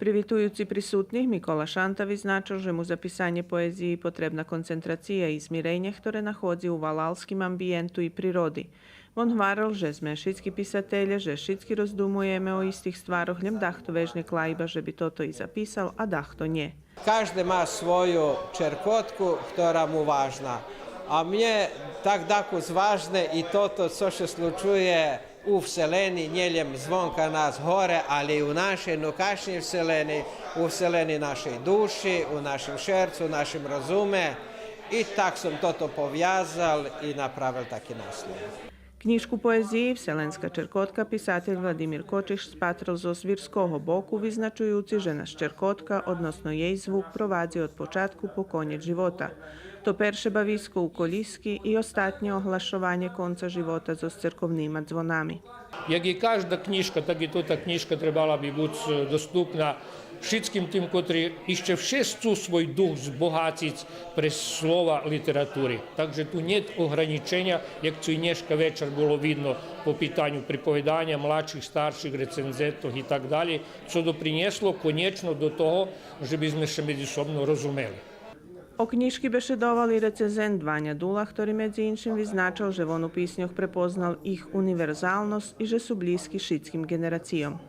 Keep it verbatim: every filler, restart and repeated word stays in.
Привитуюци присутних, Микола Шанта визначел же му за писанє поезиї потребна концентрация и змиренє, хторе находзи у валалским амбиєнту и природи. Вон гварел же зме шицки писателє, же шицки роздумуєме о истих стварох, лєм дахто вежнє клайба же би тото и записал, а дахто нє. Кажди ма свою черкотку, котра му важна. А мнє так дакус важне и тото цо ше случує у вселени, нє лєм звонка нас горе, але и у нашей нукашнєй вселени, у вселени нашей души, у нашим шерцу, у нашим розуме. И так сом тото повязал и направел таки наслов. Кнїжку поезиї Вселенска черкотка писатель Владимир Кочиш спатрел зоз вирского боку, визначуюци же наш черкотка, односно єй звук, провадзи од початку по конєц живота. То перше бависко у колїски и остатнє оглашованє конца живота зоз церковнима дзвонами. Як и кажда кнїжка, так и тота кнїжка требала би буц, е, доступна шицким тим котри ище вше сцу свой дух збогациц през слова литератури. Так же ту нєт огранїченя, як цо и нєшка вечар було видно по питаню приповеданя младших, старших, рецензентох и так далєй, цо допринєсло конєчно до того же би зме ше медзисобно розумели. О кнїжки бешедовал и рецензент Ваня Дула, хтори медзи иншим визначел же вон у писньох препознал их универзалносц и же су блїзки шицким ґенерацийом.